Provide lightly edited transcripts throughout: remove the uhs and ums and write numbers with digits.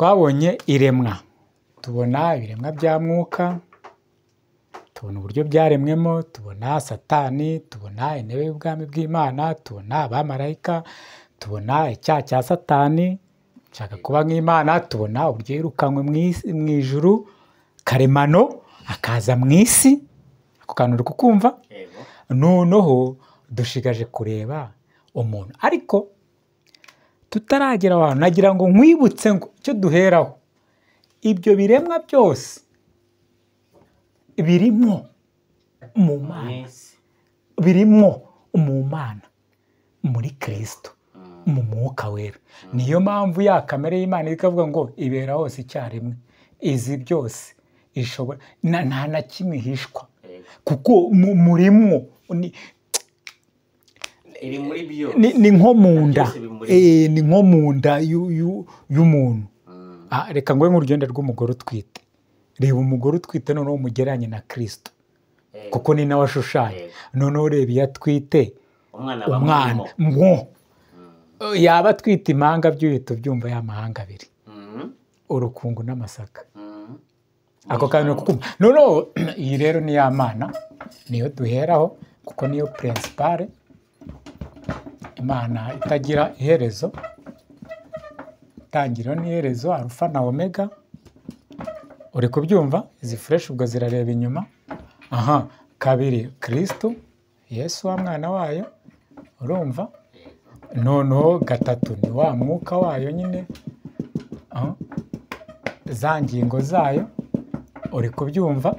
Twabonye iremwa, tubona ibiremwa bya mwuka, tubona uburyo byaremwemo, tubona Satani, tubona intebe y'ubwami bw'Imana, tubona abamarayika, tubona icyaha cya Satani nshaka kuba nk'Imana, tubona uburyo yirukanywe mu ijuru karemano akaza mu isi. Ako kantu uri kukumva? Noneho dushigaje kureba umuntu, ariko tutaragera aho hantu nagira ngo nkwibutse ngo icyo duheraho, ibyo biremwa byose birimo mu Mana, birimo mu Mana, muri Kristo, mu Mwuka Wera. Niyo mpamvu ya kamere y'Imana ikavuga ngo ibera hose icyarimwe, izi byose ishobora, nta na kimwe ihishwa, kuko murimo ni nko mu nda, ni nko mu nda y'umuntu. Reka nguhe nk'urugendo rw'umugore utwite. Reba umugore utwite noneho umugereranye na Kristo, kuko ni nawe ashushanya. Noneho reba iyo atwite umwana mwo yaba atwite impanga, by'uhita ubyumva ya mahanga abiri, urukungu n'amasaka. Ako kantu kukumva. Noneho iyi rero ni ya Mana, niyo duheraho kuko niyo principale, Imana itagira iherezo, itangiriro n'iherezo, Alfa na Omega. Uri kubyumva? Izi fresh ubwo zirareba inyuma. Aha, kabiri Kristo Yesu wa mwana wayo, urumva? Noneho gatatu ni wa mwuka wayo nyine, za ngingo zayo, uri kubyumva?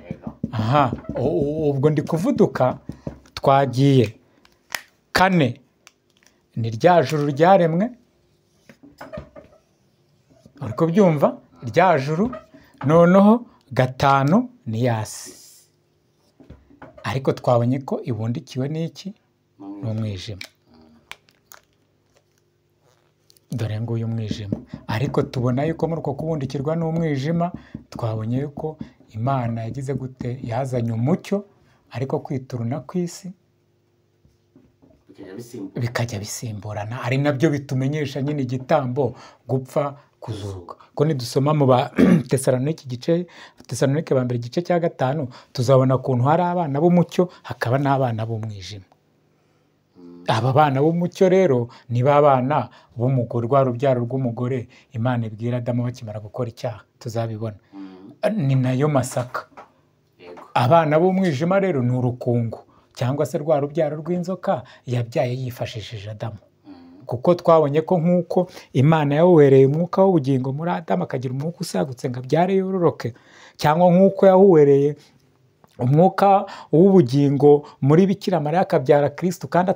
Aha, ubwo ndi kuvuduka. Twagiye kane ni rya juru ryaremwe, uri kubyumva? Rya juru. Noneho gatanu ni yasi, ariko twabonye ko ibundikiwe n'iki? N'umwijima. Dore nguyu umwijima. Ariko tubona yuko muri uko kubundikirwa n'umwijima, twabonye yuko Imana yagize gute? Yazanye umucyo, ariko kwituruna kw'isi bikajya bisimburana, ari nabyo bitumenyesha nyine igitambo, gupfa, kuzuka. Ko nidusoma mu ba Tesalonike igice, Tesalonike ba mbere igice cya 5, tuzabona kuntu hari abana b'umucyo hakaba n'abana b'umwijima. Aba bana b'umucyo rero ni ba bana b'umugore, rwa rubyaro rw'umugore Imana ibwira Adamu bakimara gukora icyaha, tuzabibona. Ni nayo masaka. Abana b'umwijima rero ni urukungu, cyangwa se rwa rubyaro rw'inzoka yabyaye yifashishije Adamu. Kuko twabonye ko nk'uko Imana yawuhereye umwuka w'ubugingo muri Adamu akagira umwuka usagutse ngo abyare yororoke, cyangwa nk'uko yawuhereye umwuka w'ubugingo muri Bikira Mariya akabyara Kristo kandi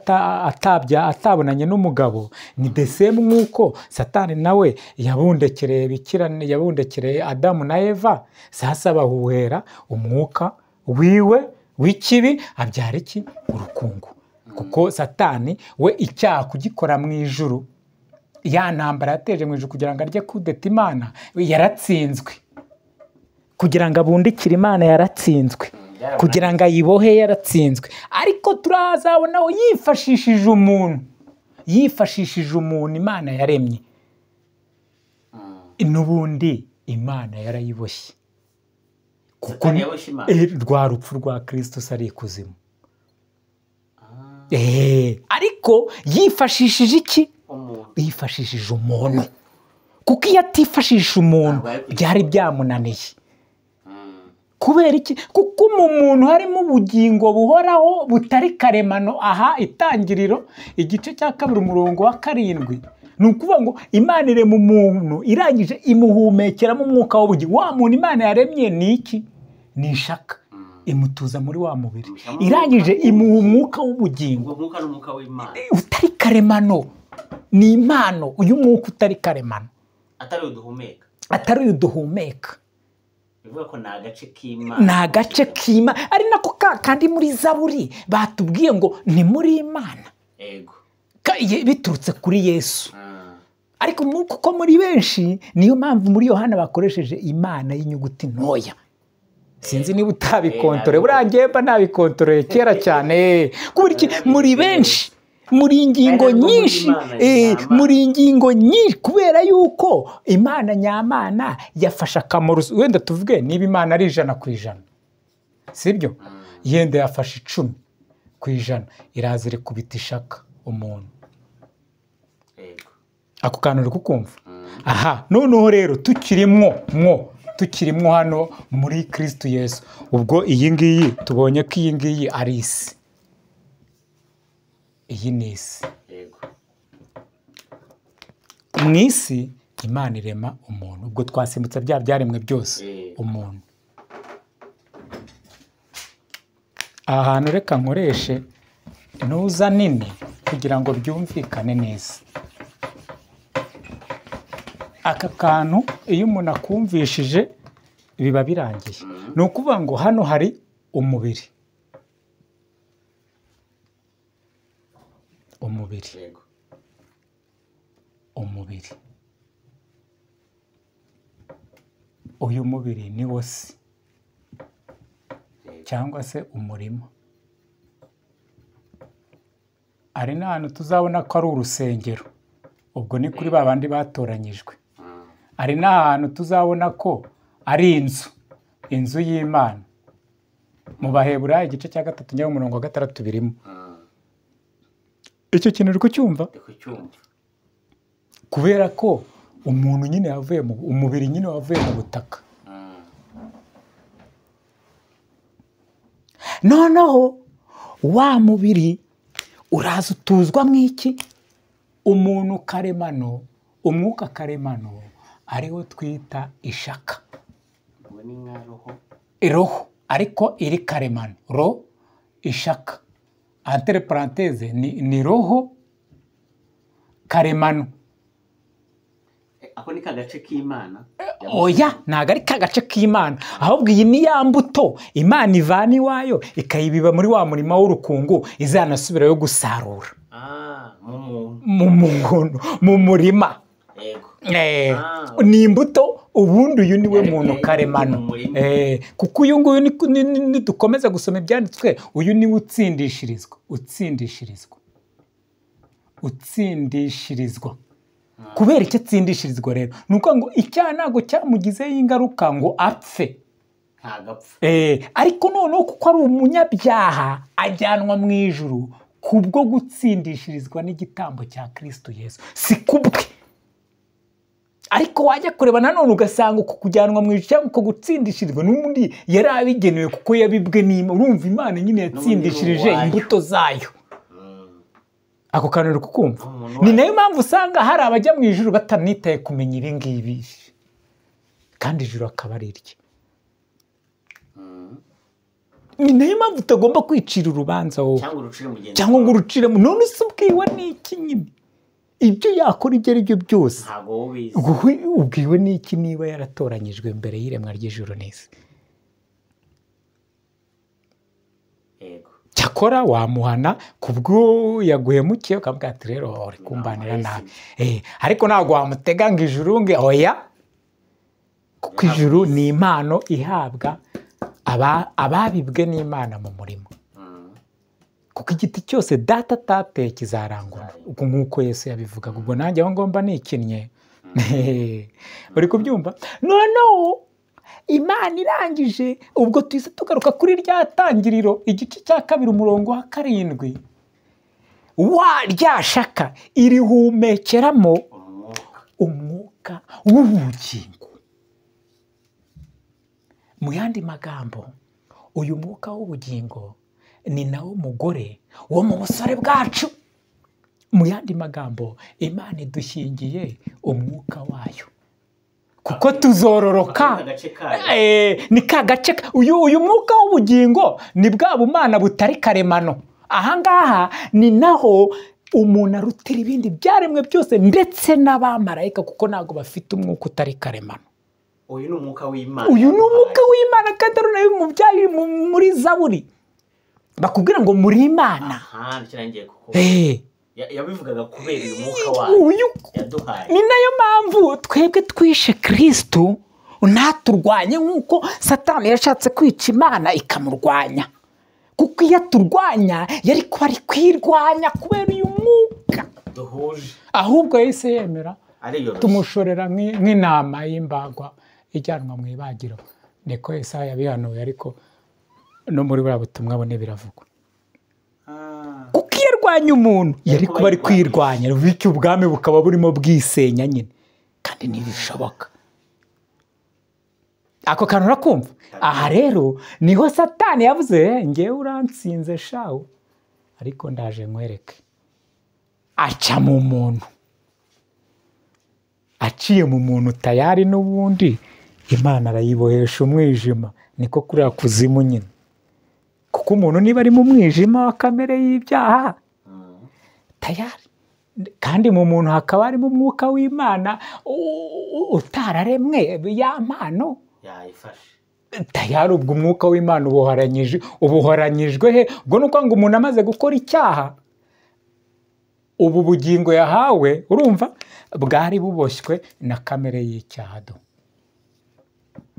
atabonanye n'umugabo, ni the same nk'uko Satani nawe yabundekereye Bikira, yabundekereye Adamu na Eva, sasa bahuhera umwuka wiwe w'ikibi abyara iki? Urukungu. Kuko Satani we icyaha kugikora mu ijuru, ya ntambara yateje mu ijuru kugira ngo arye kudeta Imana, yaratsinzwe. Kugira ngo abundikire Imana yaratsinzwe, kugira ngo ayibohe yaratsinzwe. Ariko turazabona yifashishije umuntu, yifashishije umuntu Imana yaremye, n'ubundi Imana yarayiboshye. Kuko rwa rupfu rwa Kristo ari ikuzimu. Ariko yifashishije iki? Yifashishije umuntu. Kuko iyo atifashisha umuntu byari byamunaniye. Kubera iki? Kuko mu muntu harimo ubugingo buhoraho butari karemano. Aha itangiriro igice cya 2 umurongo wa 7, ni ukuvuga ngo Imana irema umuntu irangije imuhumekeramo umwuka w'ubugingo. Wa muntu Imana yaremye ni iki? Ni ishaka. Imutuza muri wa mubiri, irangije imuha umwuka w'ubugingo utari karemano. Ni impano uyu mwuka utari karemano, atari uyu duhumeka. Ni agace k'Imana, ari nako kandi muri Zaburi batubwiye ngo ni muri Imana biturutse kuri Yesu. Ariko kuko muri benshi, niyo mpamvu muri Yohana bakoresheje Imana y'inyuguti ntoya. Sinzi niba utabikontore, buriya ngemba nabikontoreye kera cyane. Kubera iki? Muri benshi Muri ingingo nyinshi, muri ingingo nyinshi, kubera yuko Imana nyamana yafashe akamaro. Wenda tuvuge niba Imana ari 100%, sibyo? Yenda yafashe 10% iraza irikubita ishaka umuntu. Ako kantu uri kukumva? Aha noneho rero tukirimwo hano muri Kristo Yesu, ubwo iyi ngiyi tubonye ko iyi ngiyi ari isi. Iyi ni isi. Mu isi Imana irema umuntu, ubwo twasimbutse bya byaremwe byose, umuntu. Aha hantu reka nkoreshe ntuza nini kugira ngo byumvikane neza. Aka kantu iyo umuntu akumvishije biba birangiye. Ni ukuvuga ngo hano hari umubiri. Umubiri. Uyu mubiri ni wo si, cyangwa se umurima. Ari n'ahantu tuzabona ko ari urusengero, ubwo ni kuri babandi batoranyijwe. Ari n'ahantu tuzabona ko ari inzu, inzu y'Imana. Mu Baheburayo igice cya 3 njya umurongo wa 6 birimo. Icyo kintu uri kucyumva? Kubera ko umuntu nyine yavuye mu umubiri, nyine wavuye mu butaka. Noneho wa mubiri uraza utuzwa mw'iki? Umuntu karemano, umwuka karemano ariwo twita ishaka. Roho ariko iri karemano, ro ishaka. Entre parenthèse ni roho karemano. Ako ni kagace k'Imana. Oya, ntago ari kagace k'Imana, ahubwo iyi ni ya mbuto Imana ivana iwayo ikayibiba muri wa murima w'urukungu izanasubirayo gusarura. Mu muntu, mu murima. Ni imbuto. Ubundi uyu niwe muntu karemano, kuko uyu nguyu nidukomeza gusoma ibyanditswe, uyu niwe utsindishirizwa, utsindishirizwa. Kubera icyo atsindishirizwa rero ni ukuvuga ngo icyaha ntabwo cyamugizeho ingaruka ngo apfe, ariko noneho kuko ari umunyabyaha ajyanwa mu ijuru kubwo gutsindishirizwa n'igitambo cya Kristo Yesu, si kubwe. Ariko wajya kureba nanone ugasanga uko kujyanwa mu ijuru cyangwa uko gutsindishirizwa n'ubundi yari abigenewe, kuko yabibwe n'Imana. Urumva Imana nyine yatsindishirije imbuto zayo. Ako kantu uri kukumva? Ni nayo mpamvu usanga hari abajya mu ijuru batanitaye kumenya ibi ngibi, kandi ijuru akaba ari irye. Ni nayo mpamvu utagomba kwicira urubanza wowe cyangwa ngo urucire. None se ubwiwe n'iki nyine? Ibyo yakora ibyo ari byo byose ubwiwe n'iki niba yaratoranyijwe mbere y'iremwa ry'ijuru n'isi? Cyakora wamuhana kubwo yaguhemukiye ukamubwira ati rero uri kumbanira nabi, ariko ntabwo wamutega ngo ijuru nge oya, kuko ijuru ni impano ihabwa ababibwe n'Imana mu murimo. Kuko igiti cyose data atateye kizarangura, ubwo nk'uko Yesu yabivugaga. Ubwo nanjye aho ngomba nikinnye. Uri kubyumva? Noneho Imana irangije, ubwo tuhise tugaruka kuri rya tangiriro igice cya 2 umurongo wa 7, wa rya shaka irihumekeramo umwuka w'ubugingo. Mu yandi magambo, uyu mwuka w'ubugingo ni nawo mugore wo mu busore bwacu. Mu yandi magambo, Imana idushingiye umwuka wayo, kuko tuzororoka. Ni ka gace. Uyu mwuka w'ubugingo ni bwa bumana butari karemano. Aha ngaha ni naho umuntu arutira ibindi byaremwe byose ndetse n'abamarayika, kuko ntabwo bafite umwuka utari karemano. Uyu ni umwuka w'Imana. Uyu ni umwuka w'Imana, kandi ari nayo mubyaye muri Zaburi bakubwira ngo muri Imana. Yabivugaga kubera uyu mwuka wayo yaduhaye. Ni nayo mpamvu twebwe twishe Kristo ntaturwanye nk'uko Satani yashatse kwica Imana ikamurwanya, kuko iyo aturwanya yari kuba ari kwirwanya kubera uyu mwuka. mwuka duhuje, ahubwo yahise yemera ariyoroshya. Tumushorera nk'intama y'imbagwa ijyanwa mu ibagiro. Niko Yesaya yabihanuye, ariko no muri buriya butumwa bune biravugwa. Kuko iyo arwanya umuntu yari kuba ari kwirwanya, bityo ubwami bukaba burimo bwisenya nyine, kandi ntibishoboka. Ako kantu urakumva? Aha rero niho Satani yavuze, ngewe urantsinze shawo, ariko ndaje nkwereke. Aca mu muntu, aciye mu muntu tayari n'ubundi Imana arayibohesha umwijima. Niko kuriya kuzimu nyine, kuko umuntu niba ari mu mwijima wa kamere y'ibyaha tayari, kandi mu muntu hakaba harimo umwuka w'Imana utararemwe ya mpano yayifashe tayari. Ubwo umwuka w'Imana ubuhoranyijwe he? Ubwo ni uko ngo umuntu amaze gukora icyaha, ubu bugingo yahawe urumva bwari buboshywe na kamere y'icyaha, do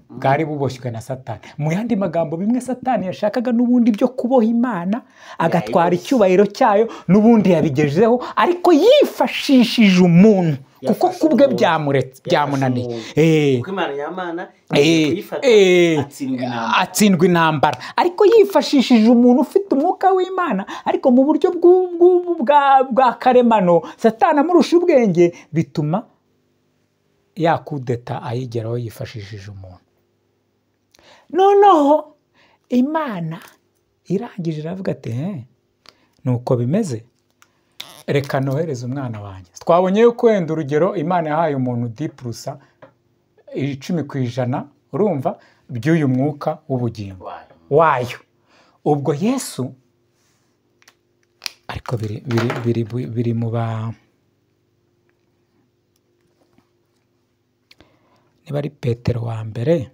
bwari buboshywe na Satani. Mu yandi magambo, bimwe Satani yashakaga n'ubundi byo kuboha Imana agatwara icyubahiro cyayo, n'ubundi yabigejeho, ariko yifashishije umuntu, kuko kubwe byamunaniye. Atsindwa intambara, ariko yifashishije umuntu ufite umwuka w'Imana, ariko mu buryo bwa karemano Satani amurusha ubwenge, bituma yakudeta ayigeraho yifashishije umuntu. Noneho Imana irangije iravuga ati nuko bimeze, reka nohereze umwana wanjye. Twabonye yuko wenda urugero Imana yahaye umuntu 10% 10% urumva by'uyu mwuka w'ubugingo wayo. Ubwo Yesu ariko biri mu ba niba ari Petero wa mbere,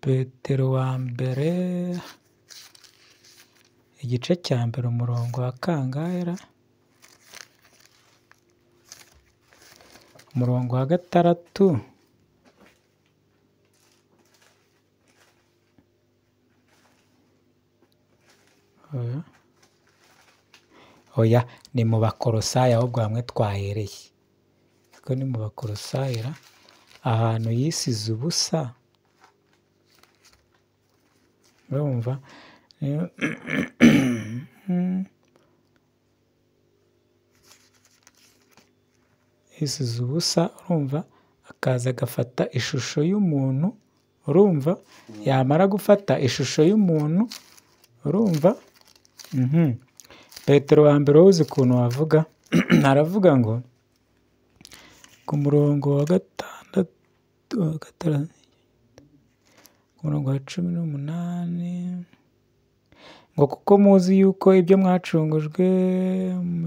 Petero wa mbere igice cya mbere umurongo wa kangahera, umurongo wa 6. Oya, ni mu Bakorosayi ahubwo hamwe twahereye, kuko ni mu Bakorosayi ahantu yisize ubusa. Urumva yisize ubusa, urumva akaza agafata ishusho y'umuntu, urumva yamara gufata ishusho y'umuntu, urumva Petero wa mbere uzi ukuntu wavuga, aravuga ngo ku murongo wa 6, ku murongo wa 18, ngo kuko muzi yuko ibyo mwacungujwe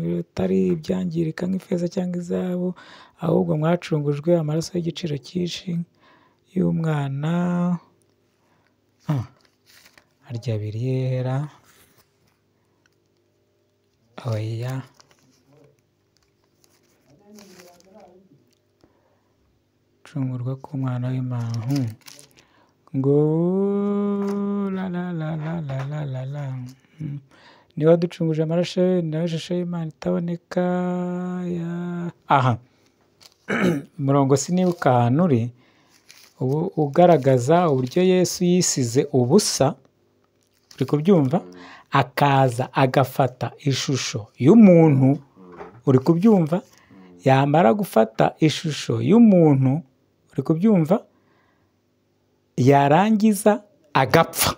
bitari ibyangirika nk'ifeza cyangwa izahabu, ahubwo mwacungujwe amaraso y'igiciro cyinshi y'umwana. Harya biriyera? Oya, cungurwa k'umwana w'Imana ngo la la la la la la la la, niba ducunguje amaraso nawe ishusho y'Imana itaboneka ya. Aha umurongo sinibuka ahantu uri, ubu ugaragaza uburyo Yesu yisize ubusa, uri kubyumva, akaza agafata ishusho y'umuntu, uri kubyumva, yamara gufata ishusho y'umuntu, uri kubyumva, yarangiza agapfa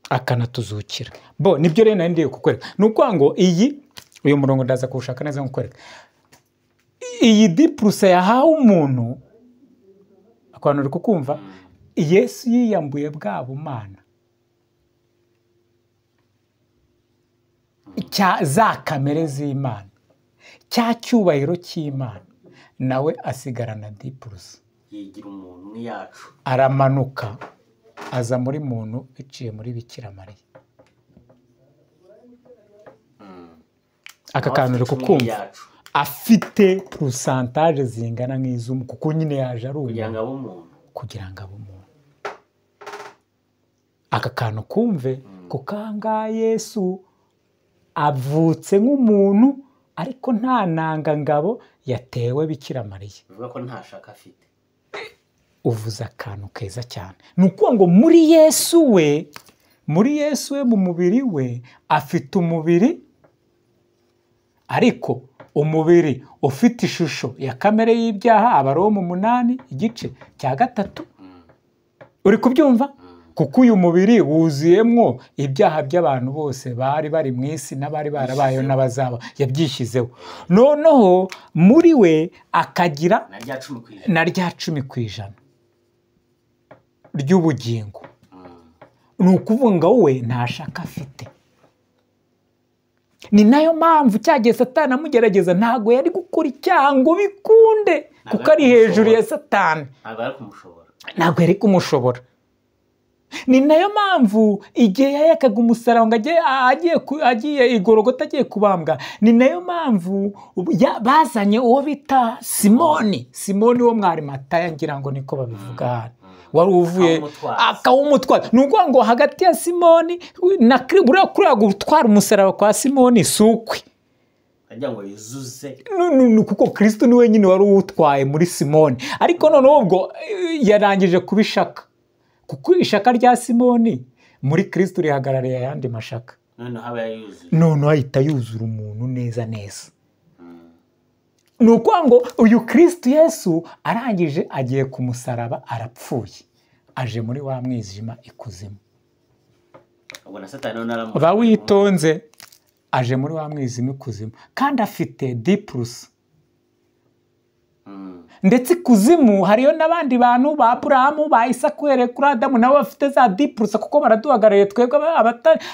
akanatuzukira. Bo nibyo rero nari ndiye kukwereka. Ni ukuvuga ngo iyi uyu murongo ndaza kuwushaka neza nkukwereka. Iyi 10% yahawe umuntu, akantu uri kukumva, Yesu yiyambuye bwa bumana za kamere z'Imana, cya cyubahiro cy'Imana, nawe asigarana 10%. Yigira umuntu nk'iyacu, aramanuka aza muri muntu biciye muri Bikira Mariya. Aka kantu uri kukumva, afite pourcentage zingana nk'iz'umuntu, kuko nyine yaje ari umuntu kugira ngo abe umuntu. Aka kantu kumve, kuko aha ngaha Yesu Avutse nk'umuntu ariko nta ntangangabo yatewe Bikira Mariya. Bivuga ko nta shaka afite. Uvuze akantu keza cyane. Ni ukuvuga ngo muri Yesu we, mu mubiri we afite umubiri, ariko umubiri ufite ishusho ya kamere y'ibyaha, Abaroma 8:3. Uri kubyumva? Kuko uyu mubiri wuzuyemwo ibyaha by'abantu bose bari bari mu isi n'abari barabayeho n'abazaba, yabyishyizeho. Noneho muri we akagira na rya 10% ry'ubugingo. Ni ukuvuga ngo we nta shaka afite. Ni nayo mpamvu cyagiye Satani amugerageza ntago yari gukora icyaha ngo bikunde, kuko ari hejuru ya Satani, ntabwo yari kumushobora. Ni nayo mpamvu igihe yayakaga umusaraba ngo agiye igorogota agiye kubambwa, ni nayo mpamvu bazanye uwo bita Simoni. Simoni wo mwari Mataya, ngira ngo niko babivuga hano, wari uvuye akawumutwara. Ni ukuvuga ngo hagati ya Simoni na kuriya gutwara umusaraba kwa Simoni si ukwe, kuko Kristo ni wenyine wari uwutwaye muri Simoni. Ariko noneho ubwo yarangije kubishaka, kuko ishaka rya Simoni muri Kristo rihagarariye ayandi mashaka. Noneho ahita yuzura umuntu neza neza. Ni ukuvuga ngo uyu Kristo Yesu arangije agiye ku musaraba arapfuye, aje muri wa mwijima ikuzimu. Ba witonze, aje muri wa mwijima ikuzimu kandi afite D+. Ndetse ikuzimu hariyo n'abandi bantu ba Aburahamu, ba Isaka, uhereye kuri Adamu, nabo bafite za D+, kuko baraduhagarariye twebwe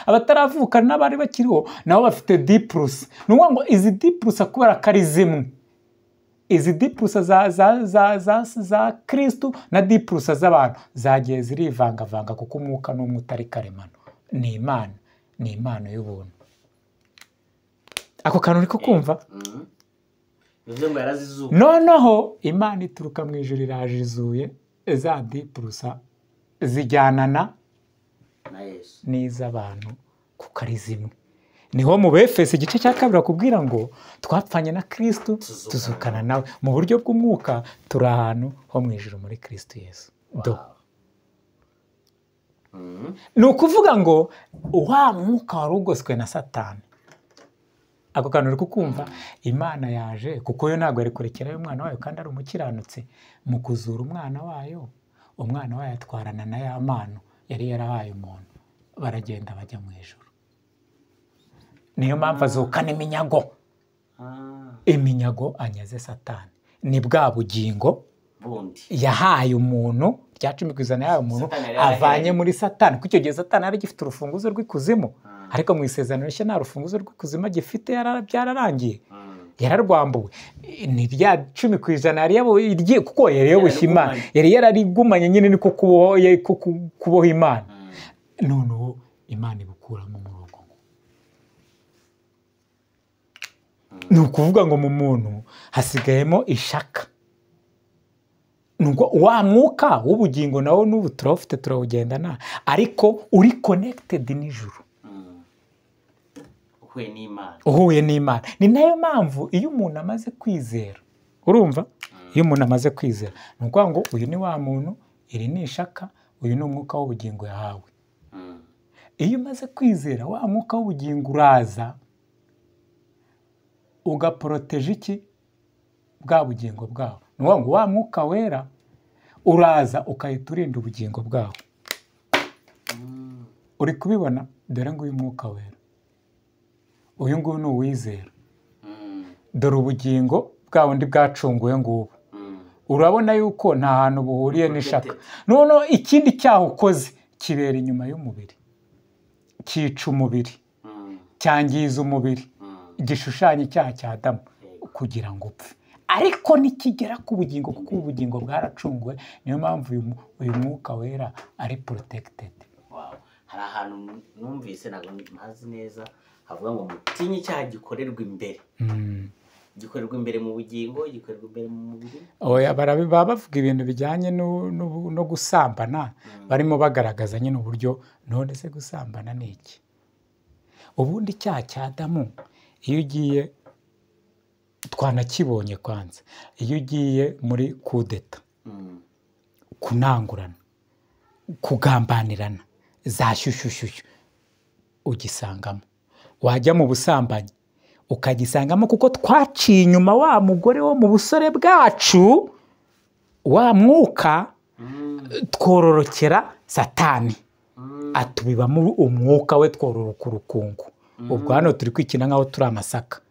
abataravuka n'abari bakiriho, nabo bafite D+. Ni ukuvuga ngo izi D+ kubera ko ari zimwe, izi D+ za Kristo na D+ z'abantu zagiye zirivangavanga, kuko umwuka n'umwe utari karemano. Ni Imana, ni impano y'ubuntu. Ako kantu uri kukumva? Noneho Imana ituruka mu ijuru irajizuye za D+ zijyanana n'iz'abantu kuko ari zimwe. Niho mu Befeso igice cya 2 bakubwira ngo twapfanye na Kristo tuzukana nawe mu buryo bw'umwuka, turi ahantu ho mu ijuru muri Kristo Yesu. Ni ukuvuga ngo wa mwuka wari ugoswe na Satani, ako kantu uri kukumva? Imana yaje, kuko yo ntabwo yari kurekerayo umwana wayo kandi ari umukiranutsi, mu kuzura umwana wayo, umwana wayo atwarana na ya mpano yari yarahaye umuntu, baragenda bajya mu ijuru. Niyo mpamvu azukana iminyago. Iminyago anyaze Satani ni bwa bugingo yahaye umuntu, rya 10% yahaye umuntu avanye muri Satani. Kuko icyo gihe Satani yari agifite urufunguzo rw'ikuzimu, ariko mu isezerano rishya nta rufunguzo rw'ikuzimu agifite, byararangiye, yararwambuwe. Ni rya 10% yari kuko yari yaboshye Imana, yari yararigumanye nyine, niko kuboha Imana. Noneho Imana ibukuramo umurongo. Ni ukuvuga ngo mu muntu hasigayemo ishaka. Nuko wa mwuka w'ubugingo nawo n'ubu turawufite, turawugendana, ariko uri connected n'ijuru, uhuye n'Imana. Ni nayo mpamvu iyo umuntu amaze kwizera, urumva, iyo umuntu amaze kwizera, ni ukuvuga ngo uyu ni wa muntu, iri ni ishaka, uyu ni umwuka w'ubugingo yahawe. Iyo umaze kwizera, wa mwuka w'ubugingo uraza ugaporoteje iki bwa bugingo bwawe. Ni ukuvuga ngo wa mwuka wera uraza ukahita urinda ubugingo bwawe. Uri kubibona? Dore nguyu mwuka wera, uyu nguyu ni uwizera. Dore ubugingo bwa bundi bwacunguwe ngubu. Urabona yuko nta hantu buhuriye n'ishaka. Noneho ikindi cyaha ukoze kibera inyuma y'umubiri, cyica umubiri, cyangiza umubiri, gishushanya icyaha cya Adamu kugira ngo upfe. Ariko nikigera ku bugingo, kuko ubugingo bwaracunguwe. Niyo mpamvu uyu mwuka wera ari protected. Hari ahantu numvise ntabwo mpazi neza, havuga ngo mutinye icyaha gikorerwa imbere. Gikorerwa imbere mu bugingo, gikorerwa imbere mu mubiri. Oya, baba bavuga ibintu bijyanye no gusambana, barimo bagaragaza nyine uburyo. None se gusambana ni iki? Ubundi icyaha cya Adamu iyo ugiye, twanakibonye kwanza, iyo ugiye muri kudeta, kunangurana, kugambanirana, za shyushyushyushyu ugisangamo. Wajya mu busambanyi ukagisangamo, kuko twaciye inyuma wa mugore wo mu busore bwacu, wa mwuka, twororokera Satani, atubibamo umwuka we, twororoka urukungu. Ubwo hano turi kwikina nkaho turi amasaka.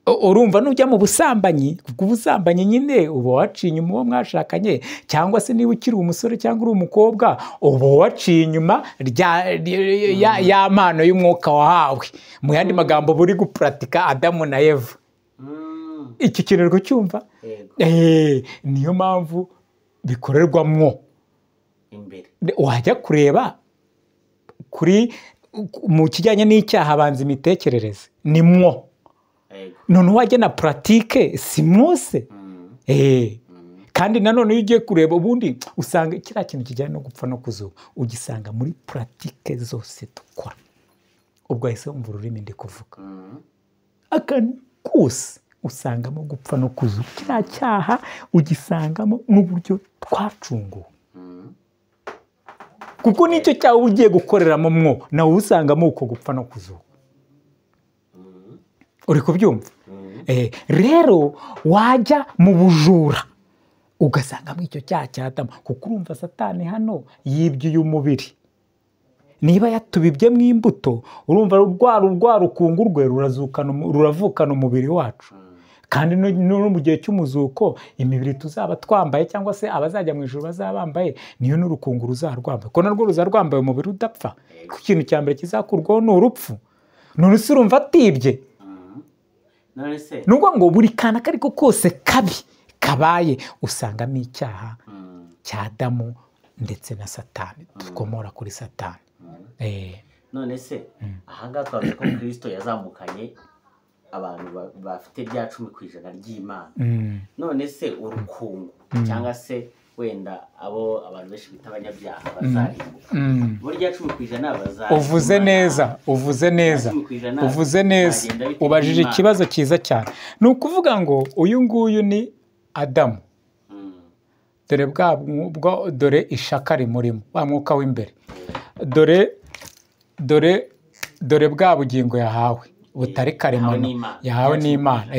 Urumva nujya mu busambanyi, kuko ubusambanyi nyine uba waciye inyuma uwo mwashakanye, cyangwa se niba ukiri umusore cyangwa uri umukobwa, uba waciye inyuma ya mpano y'umwuka wahawe. Mu yandi magambo buri gupuratika Adamu na Eva. Iki kintu uri kucyumva? Niyo mpamvu bikorerwamwo imbere. Wajya kureba kuri mu kijyanye n'icyaha banza imitekerereze ni mwo. None wajya na pratique si mwose. Kandi nanone iyo ugiye kureba ubundi usanga kiriya kintu kijyanye no gupfa no kuzuka ugisanga muri pratique zose dukora. Ubwo ahise wumva ururimi ndi kuvuga. Akantu kose usangamo gupfa no kuzuka. Kiriya cyaha ugisangamo n'uburyo twacunguwe. Kuko nicyo cyaha uba ugiye gukoreramo mwo, nawe usangamo uko gupfa no kuzuka. Uri kubyumva? Rero wajya mu bujura ugasangamo icyo cyaha cya Adamu, kuko urumva Satani hano yibye uyu mubiri. Niba yatubibyemo imbuto, urumva rwa rukungu rwe ruravukana umubiri wacu. Kandi no mu gihe cy'umuzuko imibiri tuzaba twambaye, cyangwa se abazajya mu ijuru bazaba bambaye, niyo n'urukungu ruzarwambaye, kuko narwo ruzarwambaye umubiri udapfa. Kuko ikintu cya mbere kizakurwaho ni urupfu. None se urumva atibye? Nubwo ngo buri kantu ako ariko kose kabi kabaye usangamo icyaha cya Adamu ndetse na Satani, dukomora kuri Satani. None se ahangaha twavuze ko Kristo yazamukanye abantu bafite rya 10% ry'Imana. None se urukungu cyangwa se wenda abo abantu benshi bita abanyabyaha bazarimbuka, muri rya 10% bazarimbuka. Uvuze neza, uvuze neza, uvuze neza, ubajije ikibazo cyiza cyane. Ni ukuvuga ngo uyu nguyu ni Adamu. Dore dore ishaka rimurimo, wa mwuka w'imbere. Dore dore dore bwa bugingo yahawe butari karemano, yahawe n'Imana.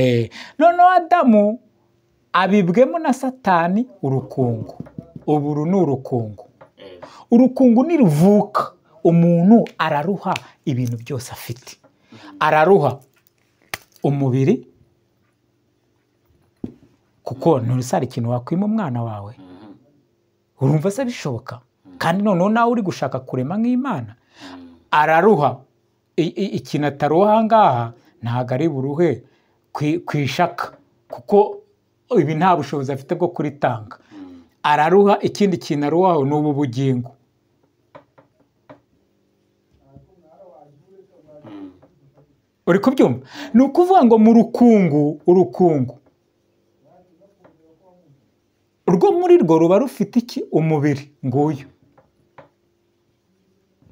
Noneho Adamu abibwemo na Satani urukungu. Ubu ni urukungu. Urukungu niruvuka umuntu araruha ibintu byose afite. Araruha umubiri, kuko nturusara ikintu wakwima umwana wawe. Urumva se bishoboka? Kandi noneho nawe uri gushaka kurema nk'Imana. Araruha ikintu ataruha ngaha ntago ari buruhe kwishaka, kuko ibi nta bushobozi afite bwo kuritanga. Araruha ikindi kintu aruhaho ni ubu bugingo. Uri kubyumva? Ni ukuvuga ngo mu rukungu, urukungu rwo muri rwo ruba rufite iki? Umubiri nguyu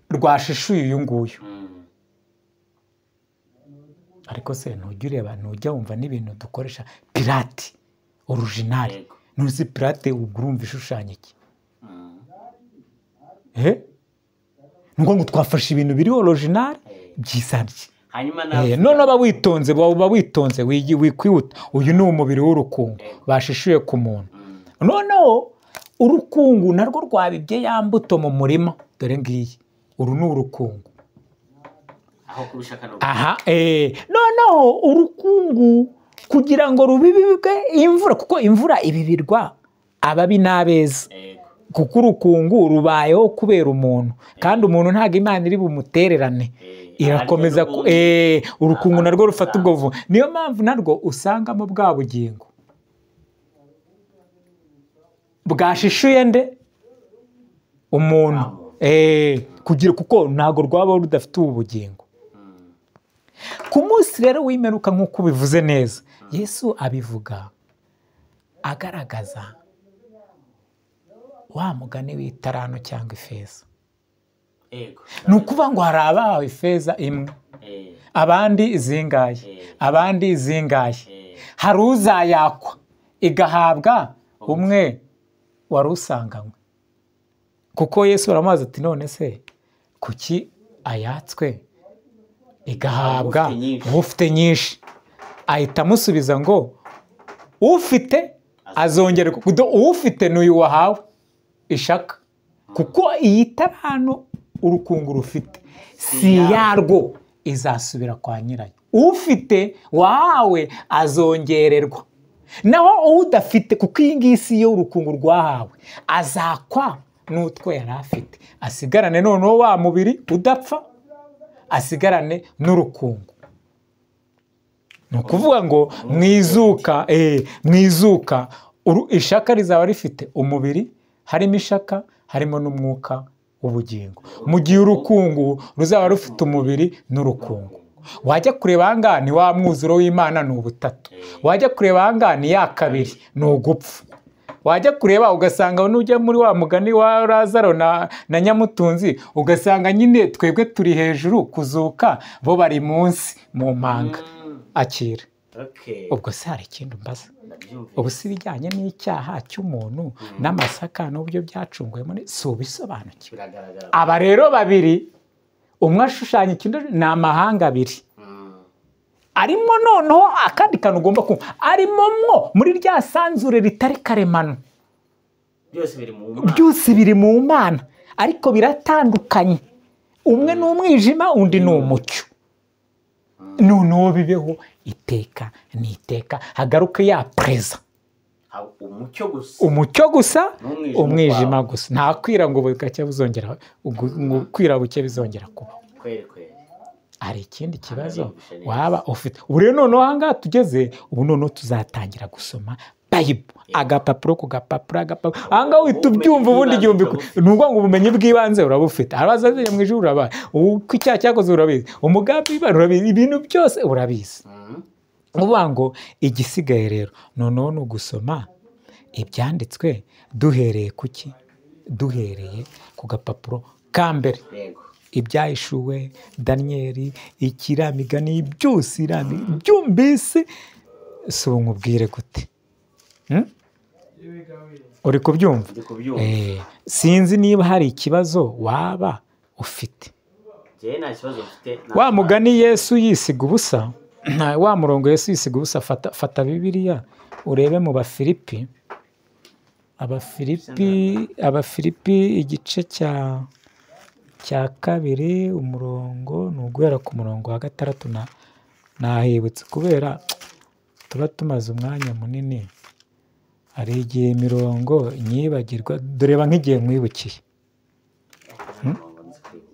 rwashishuye uyu nguyu. Ariko se ntujya ureba, ntujya wumva n'ibintu dukoresha pirate original. Ntuzi pirate ubwo urumva ishushanya iki? Ngo ngo twafashe ibintu biri original byisabye. None uba witonze, uba witonze wikwihuta. Uyu ni umubiri w'urukungu bashishuye ku muntu. Noneho urukungu narwo rwabibye ya mbuto mu murima. Dore ngiyi, uru ni urukungu. Aha, noneho urukungu kugira ngo rubibwe imvura, kuko imvura ibibirwa ababi n'abeza. Kuko urukungu rubayeho kubera umuntu, kandi umuntu ntago Imana iri bumutererane, irakomeza urukungu narwo rufata ubwo buvumo. Niyo mpamvu narwo usangamo bwa bugingo bwashishuye nde umuntu, kugira kuko ntago rwaba rudafite ubu bugingo. Ku munsi rero w'imperuka nk'uko ubivuze neza, Yesu abivuga agaragaza wa mugani w'itarano cyangwa ifeza. Ni ukuvuga ngo hari abahawe ifeza imwe, Abandi zingahe? Abandi zingahe? Hari uzayakwa igahabwa umwe wari usanganywe. Kuko Yesu aramubaza ati none se kuki ayatswe igahabwa ufite nyinshi? Ahita amusubiza ngo ufite azongerwa. Ufite n'uyu wahawe ishaka, kuko iyi tarano urukungu rufite si yarwo, izasubira kwa nyirayo. Ufite wahawe azongererwa, naho udafite, kuko iyi ngiyi si yo urukungu rwahawe, azakwa n'utwo yari afite, asigarane noneho wa mubiri udapfa, asigarane n'urukungu. Ni ukuvuga ngo mwizuka, mwizuka ishaka rizaba rifite umubiri, harimo ishaka, harimo n'umwuka w'ubugingo, mu gihe urukungu ruzaba rufite umubiri n'urukungu. Wajya kureba ahangaha ni wa mwuzuro w'Imana, ni ubutatu. Wajya kureba ahangaha ni ya kabiri, ni ugupfa. Wajya kureba ugasanga nujya muri wa mugani wa Lazaro na Nyamutunzi, ugasanga nyine twebwe turi hejuru kuzuka, bo bari munsi mu manga. Akira. Ubwo se hari ikindi mbaza? Ubu si ibijyanye n'icyaha cy'umuntu n'amasaka n'uburyo byacunguwe muri si ubisobanukiwe. Aba rero babiri, umwe ashushanya ikindi, ni amahanga abiri arimo. Noneho akandi kantu ugomba kumva, arimo mwo muri rya sanzure ritari karemano, byose biri mu Mana, ariko biratandukanye. Umwe ni umwijima, undi ni umucyo. Noneho bibeho iteka n'iteka, hagaruke ya preza, umucyo gusa, umwijima gusa. Nta kwira ngo bugacya buzongera, kwira buke bizongera kuba. Hari ikindi kibazo waba ufite? Ubu rero noneho ahangaha tugeze, ubu noneho tuzatangira gusoma Bible, agapapuro ku gapapuro, agapapuro. Ahangaha uhita ubyumva ubundi igihumbi. Ni ukuvuga ngo ubumenyi bw'ibanze urabufite, abazaza mu ijuru urabazi, uko icyaha cyakoze urabizi, umugambi w'Imana urabizi, ibintu byose urabizi. Uvuga ngo igisigaye rero noneho ni ugusoma ibyanditswe duhereye kuki? Duhereye ku gapapuro ka mbere. Ibyahishuwe, Daniyeli, ikiramigani, byose byumvise. Si ubu nkubwire gute? Uri kubyumva? Sinzi niba hari ikibazo waba ufite. Wa mugani Yesu yisiga ubusa, wa murongo Yesu yisiga ubusa, fata Bibiliya urebe mu Bafilipi, Abafilipi igice cya kabiri, umurongo ni uguhera ku murongo wa 6. Nahibutse kubera tuba tumaze umwanya munini, hari igihe imirongo nyibagirwa. Doreba nk'igihe nkwibukiye.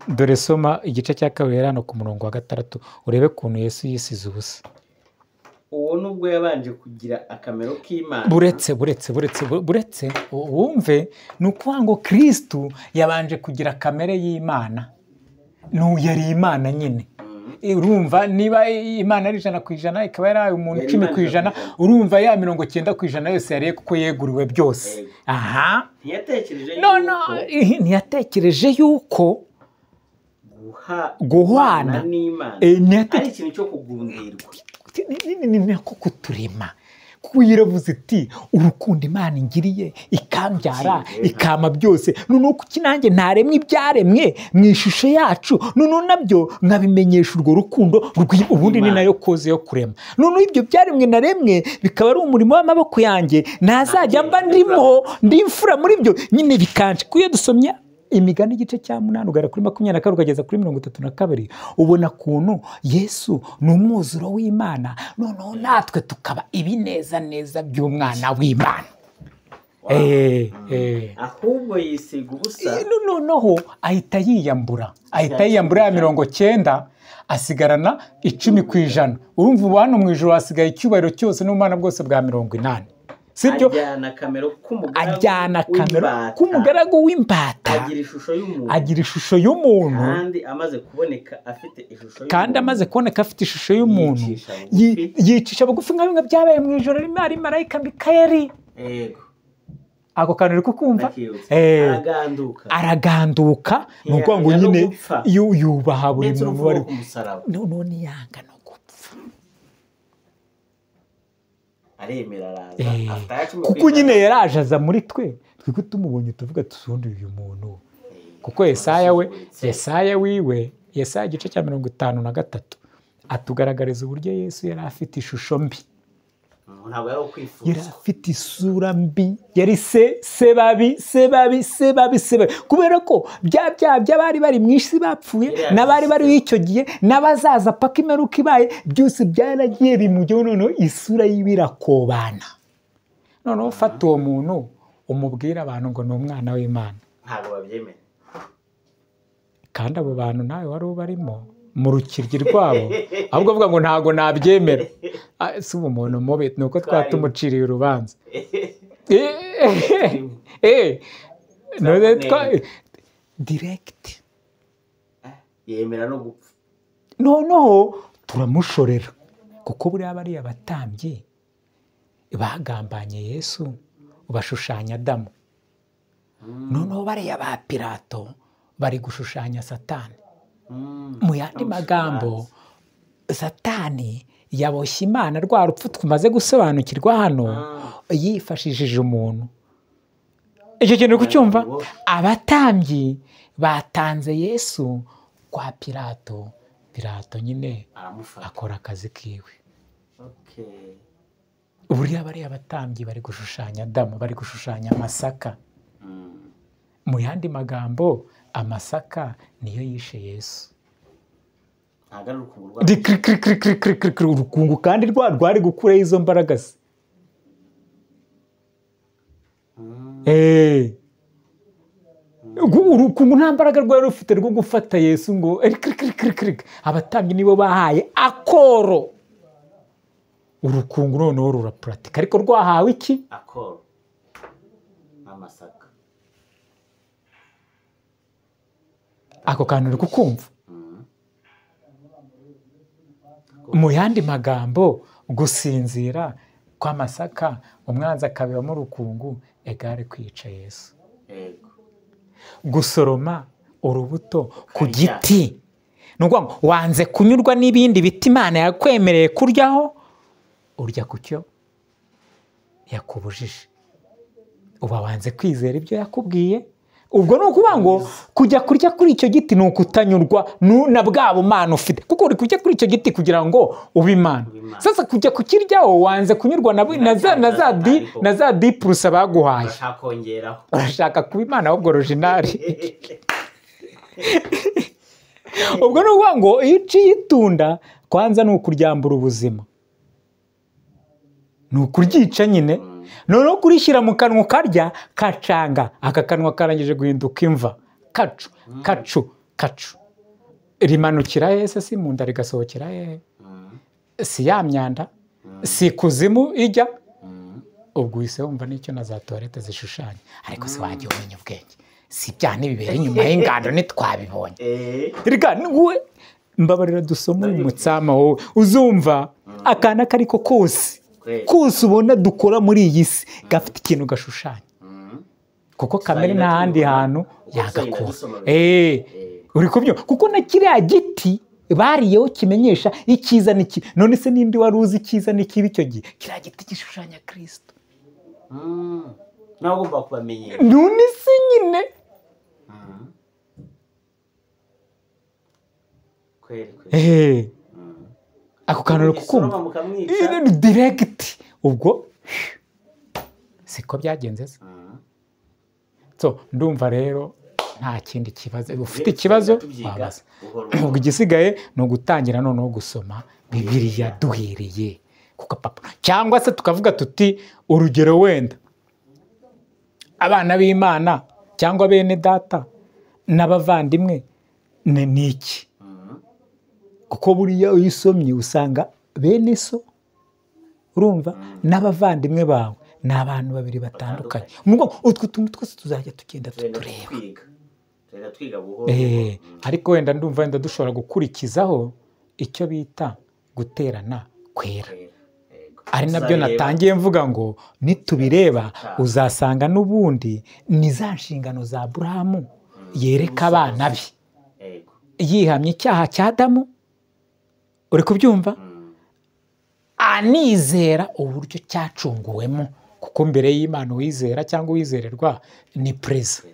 Dore soma igice cya kabiri hano ku murongo wa 6, urebe ukuntu Yesu yisize ubusa. Uwo nubwo yabanje kugira akamero k'Imana, buretse wumve, ni ukuvuga ngo Kristo yabanje kugira kamere y'Imana, yari Imana nyine. Urumva niba Imana ari 100% ikaba yarahaye umuntu 10%, urumva ya 90% yose yariye, kuko yeguriwe byose. Aha, ntiyatekereje yuko guhwana n'Imana ari ikintu cyo kugundirwa, ni nako kuturema. Kuko yaravuze iti urukundo Imana ingiriye ikambyara ikama byose, noneho kuki nanjye ntaremwe ibyaremwe mu ishusho yacu, noneho nabyo nkabimenyesha urwo rukundo. Ubundi ni nayo koze yo kurema. Noneho ibyo byaremwe naremwe bikaba ari umurimo w'amaboko yanjye, ntazajya mba ndimo ndi imfura muri byo nyine, bikanje. Kuko iyo dusomye Imigani igice cya 8 ugera kuri 22 ukageza kuri 32, ubona kuntu Yesu ni umwuzuro w'Imana, noneho natwe tukaba ibineza neza by'umwana w'Imana. Ahubwo yisiga ubusa, noneho ahita yiyambura, ya 90, asigarana 10%. Urumva ubu hano mu ijuru hasigaye icyubahiro cyose n'ubumana bwose bwa 80. Sibyo? Ajyana kamero k'umugaragu w'imbata, agira ishusho y'umuntu, kandi amaze kuboneka afite ishusho y'umuntu, yicisha bugufi nka bimwe byabaye mu ijoro rimwe hari marayika Mikayeli. Ako kantu uri kukumva? Araganduka, ni ukuvuga ngo nyine yubaha buri muntu wari noneho ntiyanga no gupfa. Kuko nyine yaraje aza muri twe, twe tumubonye tuvuga tusundi uyu muntu. Kuko Yesaya we, Yesaya wiwe, Yesaya igice cya 53 atugaragariza uburyo Yesu yari afite ishusho mbi. Yari afite isura mbi, yari se babi se babi se babi se babi, kubera ko bya by'abari bari mu isi bapfuye n'abari bari icyo gihe n'abazaza paka imperuka ibaye, byose byaragiye bimujyaho, noneho isura yibirakobana. Noneho fata uwo muntu umubwira abantu ngo ni umwana w'Imana, ntabwo babyemera. Kandi abo bantu nawe wari ubarimo mu rukiryi rwabo, ahubwo avuga ngo ntago nabyemera. Si umuntu mubi, ni uko twatumuciriye urubanza. Direct yemera no gupfa. Noneho turamushorera, kuko buriya bariya batambyi bagambanye Yesu bashushanya Adamu. Noneho bariya ba Pilato bari gushushanya Satani. Mu yandi magambo, Satani yaboshye Imana rwa rupfu tumaze gusobanukirwa hano, yifashishije umuntu. Icyo kintu kucyumva, abatambyi batanze Yesu kwa Pilato. Pilato nyine akora akazi kiwe. Buriya bariya batambyi bari gushushanya Adamu, bari gushushanya amasaka. Mu yandi magambo, amasaka niyo yishe Yesu. Urukungu kandi rwari gukuraho izo mbaraga ze. Urukungu nta mbaraga rwari rufite rwo gufata Yesu ngo abatambyi nibo bahaye akoro. Urukungu noneho rurapuratika, ariko rwahawe iki? Akoro n'amasaka. Ako kantu uri kukumva? Mu yandi magambo, gusinzira kw'amasaka umwanzi akabibamo urukungu egare kwica Yesu. Gusoroma urubuto ku giti, ni ukuvuga ngo wanze kunyurwa n'ibindi biti Imana yakwemereye kuryaho, urya ku cyo yakubujije. Uba wanze kwizera ibyo yakubwiye. Ubwo ni ukuvuga ngo kujya kurya kuri icyo giti ni ukutanyurwa na bwa bumana ufite, kuko uri kujya kuri icyo giti kugira ngo ube Imana. Sasa kujya kukiryaho wanze kunyurwa na za di purusa baguhaye, urashaka kuba Imana ahubwo originali. Ubwo ni ukuvuga ngo iyo uciye itunda kwanza ni ukuryambura ubuzima, ni ukuryica nyine. Noneho kurishyira mu kanwa ukarya kacanga, aka kanwa karangije guhinduka imva, kacu kacu kacu, rimanukira hehe se? Si mu nda rigasohokera hehe? Si ya myanda, si kuzimu ijya. Ubwo uhise wumva n'icyo na za toilette zishushanya. Ariko se wajya umenya ubwenge, si ibyaha n'ibibera inyuma y'ingando ntitwabibonye. Reka mbabarira dusome uyu mutsama, wowe uzumva akana kariko kose kose ubona dukora muri iyi si gafite ikintu gashushanya, kuko kamere nta handi hantu yagakura. Uri kubyo, kuko na kiriya giti bariyeho kimenyesha icyiza n'ikibi. None se ninde wari uzi icyiza n'ikibi icyo gihe? Kiriya giti gishushanya Kristo. Nawe ugomba kubamenyera. None se nyine ako kantu uri kukumva ni direct. Ubwo siko byagenze se? So ndumva rero nta kindi kibazo. Ufite ikibazo wabaza. Ubwo igisigaye ni ugutangira noneho gusoma Bibiliya duhereye ku gapapuro, cyangwa se tukavuga tuti urugero wenda abana b'Imana cyangwa bene data n'abavandimwe ni iki? Kuko buriya iyo usomye usanga bene so, urumva, n'abavandimwe bawe ni abantu babiri batandukanye. Utwo tuntu twose tuzajya tugenda tutureba. Ariko wenda ndumva wenda dushobora gukurikizaho icyo bita guterana kwera. Ari nabyo natangiye mvuga ngo nitubireba uzasanga n'ubundi ni za nshingano za Aburahamu yereka abana be, yihamye icyaha cya Adamu, uri kubyumva, anizera uburyo cyacunguwemo, kuko mbere y'Imana uwizera cyangwa uwizererwa ni perezida.